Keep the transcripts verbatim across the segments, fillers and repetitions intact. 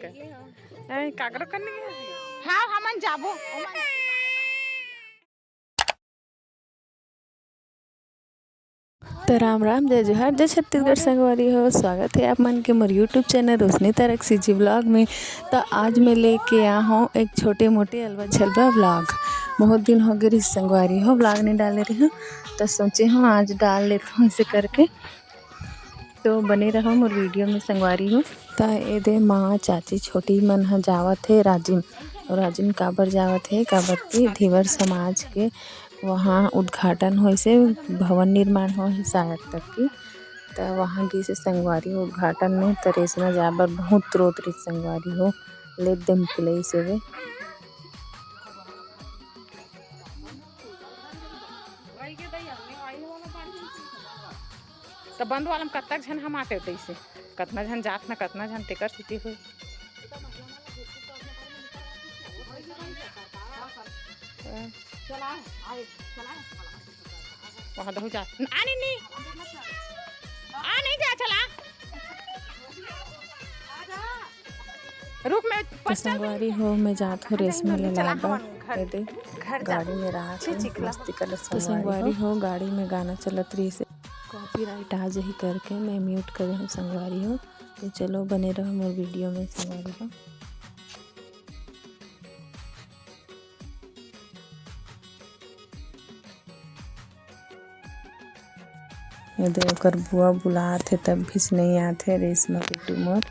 ए, काकरो कन्नी है? हाँ, हमन जाबो। ओमन त राम राम, जय जोहार, जय छत्तीसगढ़ संगवारी हो। स्वागत है आप मन के मोर YouTube चैनल रोशनी तरक सीजी व्लॉग में। त आज मैं लेके आ हूँ एक छोटे मोटे अलवा छलवा व्लॉग। बहुत दिन हो गए रहिस संगवारी हो, व्लॉग नहीं डाले रही हूँ, त सोचे हूँ आज डाल लेती हूँ ऐसे करके। तो बने रहो मोर वीडियो में संगवारी हो। त ए दे माँ, चाची, छोटी मन ह जावत हे राजिम। अउ राजिम काबर जावत हे? काबर कि धीवर समाज के वहाँ उद्घाटन होइसे, भवन निर्माण होइसे शायद तक की। त वहाँ गिसे संगवारी हो उद्घाटन में, त रेसमा जाए बर बहुत रोत रहिस संगवारी हो, ले दे मुकलइस हे। त बंद वाला में कतक झन हम आते तइसे, कतना झन जात न, कतना झन तेकर सेती होय। वहाँ दहू जा। आ, नहीं, नहीं। आ, नहीं जा, चला। रुक, मैं तो संगवारी हो, मैं जात हो रेसमा ले लाए बर। ए दे, गाड़ी में रहा के मस्ती करत संगवारी हो। गाड़ी में गाना चलत रहिसे, कॉपीराइट आ जाही करके मैं म्यूट करे हूँ संगवारी हो। तो चलो, बने रहो मोर वीडियो में संगवारी हो। ये दे, ओकर बुआ बुलात हे, तब भी से नहीं आत हे रेसमा बेटू मोर।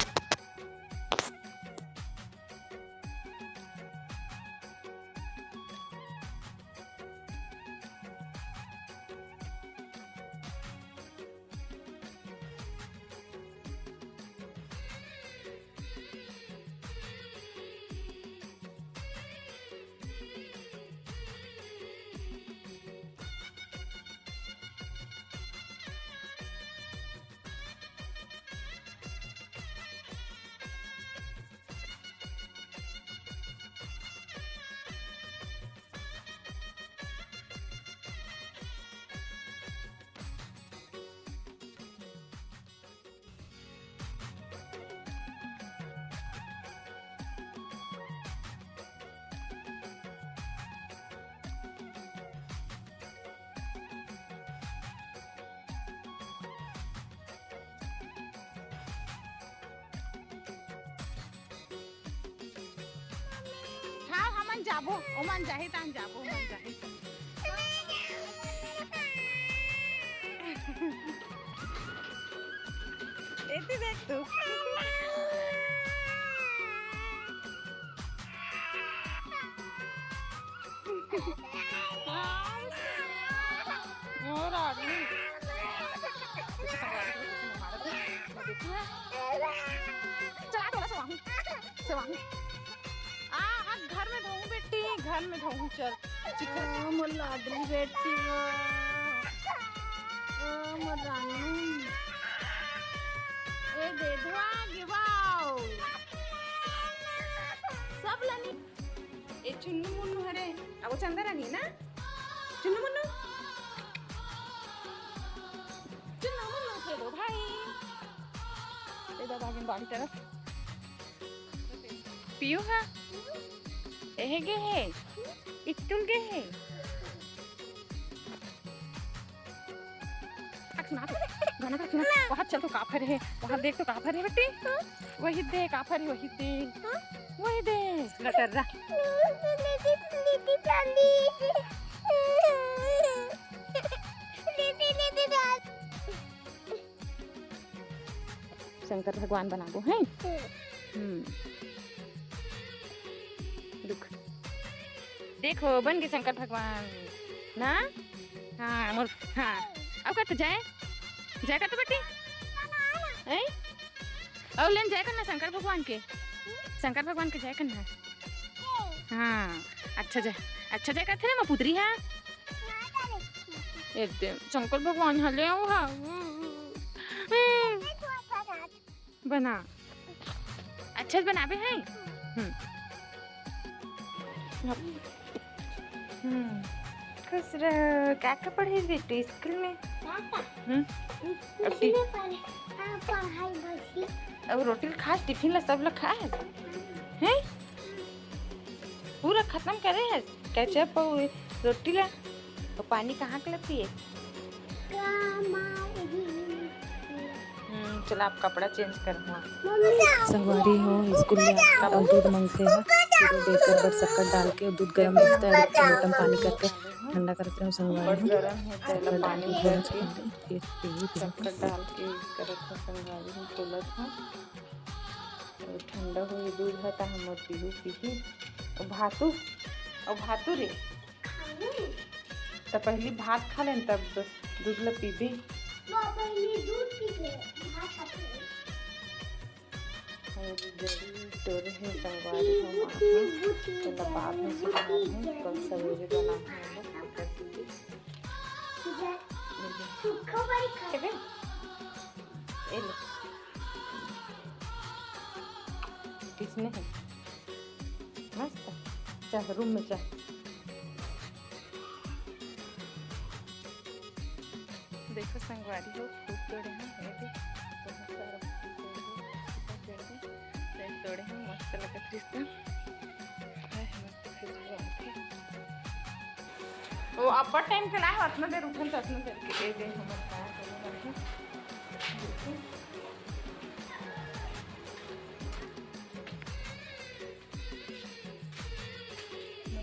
हाँ, हमन जाबो, ओमन जाही त हम जाबो, ओमन जाही त। एती देख तू। और आदमी। चला, थोड़ा सा वहाँ, से वहाँ। आ, आ, घर में धोऊं बेटी, घर में धोऊं, चल। चिखर। ओ, मोर लाडली बेटी ओ। ओ, मोर रानी। ए, दे धुआ गिवाओ। सब लनी। ए, चुन्नू मुन्नू हरे। अब वो चंदा रानी ना? चुन्नू मुन्नू। चुन्नू मुन्नू खेलो भाई। ए, दादा, आगे बाड़ी तरफ। पियू हा? एहे गे हे? इट्टुल गे हे? सुना तो, गाना का सुना। वहाँ चल तो काफर है, वहाँ देख तो काफर है बेटी। वही दे काफर है, वही दे, वही दे। लटर रहा। शंकर भगवान बनाबो, हैं? हम्म। हम्म। रुक। देखो, बन गे शंकर भगवान। ना? हाँ, मोर, हाँ। अब कर तो जय। जय कर तो बेटी। हैं? अउ लेन जय करना शंकर भगवान के। शंकर भगवान के जय करना। हाँ, अच्छा जय। अच्छा जय करथे ना, मोर पुतरी हा। एकदम शंकर भगवान हले अउ हा। हम्म। बना। अच्छा से बनाबे है? हम्म। हम्म। खुश रहो। का का पढ़े बेटू स्कूल में? पापा, हम्म। अब टिफ- इसमें पढ़-, हाँ, पढ़ाई बची। अब रोटी ल खास, टिफिन ला सब लोग खास। हैं? पूरा खत्म करे है केचप और रोटी ला। तो पानी कहाँ के ला पिए? हम्म, चला, आप कपड़ा चेंज कर। हाँ। संगवारी हो, स्कूल में अब दूध मंगथे ह, दूध देकर बर शक्कर डाल के दूध गरम रखथे, लोटा म पानी करके ठंडा करथे। संगवारी हो, गरम हे, तेला शक्कर डाल पानी के घोलत करके, हे, फिर पीही, पीही। शक्कर डाल के करत हे संगवारी हो, घोलत हे। अउ ठंडा होही दूध ह, त हमर पीहू पीही। अउ भातू, अउ भातू रे, त पहिली भात खा लेन, तब दूध ल पीबे। वो पहिली दूध पी के भात खाते हैं। अउ जरूर टोरे हे संगवारी हो, पीबू, माँ पीबू, ह। पीबू, तेला बाद में पीबू, सुधार हे, पीबू। कल सवेरे बनाहूँ हम लोग, ओकर पीबे। सूखा बड़ी खा- ए ले। किसने है? मस्त। चल, रूम में चल। देखो संगवारी हो, फूल तोड़े हैं, ये देख, बहुत सारा फूल तोड़े हैं, फूल तोड़े हैं, मस्त लगत रिश्ता। हाय, मस्त खुशबू आथे। वो अब्बड़ टाइम के ना है, अतना देर उठन त अतना देर के दे दे हमर का करे करके।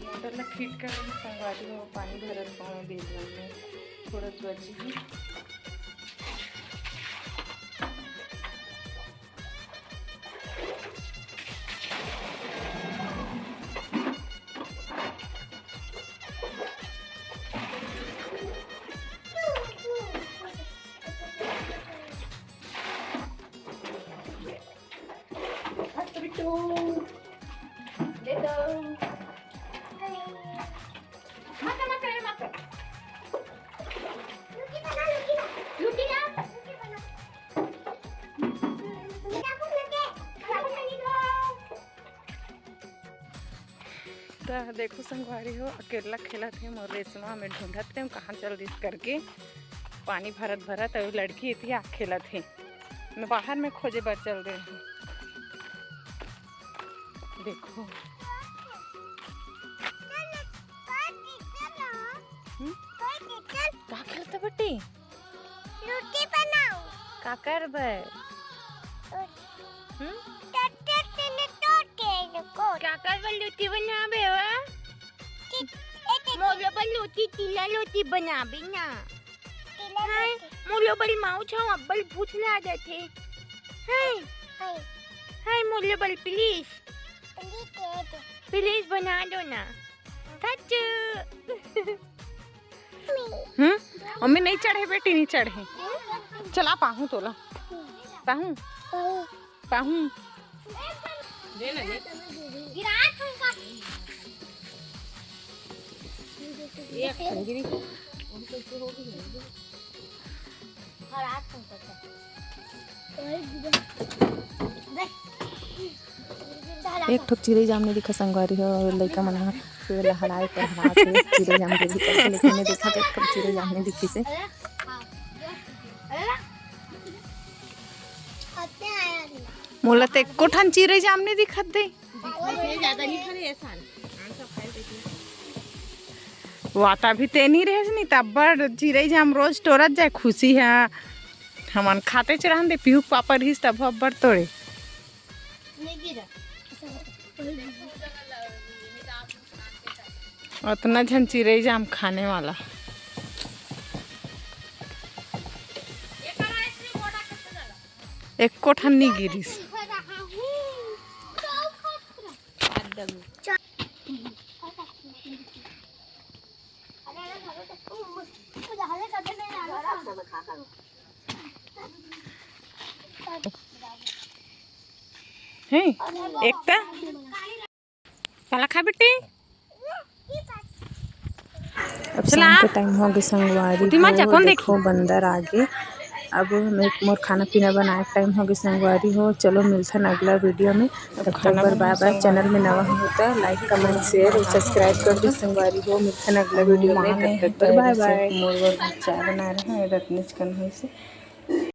मोटर ला फिट कर रही संगवारी हो, पानी भरत पाऊँ बेलन में, थोड़ा बची ही। त देखो संगवारी हो, अकेला खेलत हे मोर रेशमा, मैं ढूंढत हे कहाँ चल दिस करके। पानी भरत भरत अउ लड़की एती आ खेलत हे, मैं बाहर में खोजे बर चल दे हूँ। देखो। हम्म? का खेलत बटी? रोटी बनाओ। काकर बर? हम्म? टट, टट, टट, टट, टट, टट। काकर बर रोटी बनाबे वा? टिक, ए, टिक। मोला बर रोटी, तिला रोटी बनाबे ना। तिला हाय, रोटी। मोला बर माऊ छाऊ अब्बल भूख ला जाथे। हाय। हाय। हाय, मोला बर please। Please दे दे। Please बना दो ना। Thank you. हम्म? मम्मी नहीं चढ़े बेटी, नहीं चढ़े। चला पाहूँ तोला। पाहूँ। पाहूँ। एक ठोक चिरई जाम नइ दिखा संगवारी हो, लइका मन ह पेड़ ल हड़ाए पर हड़ात हे, चिरई जाम के भी करथे, लेकिन मैं देखा तो एक ठोक चिरई जाम नइ दिखिस हे। मोला तो एको ठन चिरई जाम नइ दिखत दे। वाता भी तेनी रहेस नी, त अब्बड़ चिरई जाम रोज टोरत जाए, खुशी ह। हमन खाते च रहन दे, पीहू के पापा रहिस तब अब्बड़ तोड़े। अतना झन चिरई जाम खाने वाला। एको ठन नी गिरिस। हैं? एकता? काला खा बेटी? अब चला। शाम के टाइम हो गे संगवारी उठी मा जा, हो, कौन देखो देखी? बंदर आगे। अब मैं, मोर खाना पीना बनाए टाइम हो गए संगवारी हो। चलो मिलथन अगला वीडियो में, तब तक बर बाय बाय। चैनल में नवा हो तो लाइक, कमेंट, शेयर और सब्सक्राइब कर दो संगवारी हो। मिलथन अगला वीडियो में, तब तक बर बाय बाय। मोर बर चाय बना रहे हैं रत्नेश कन से।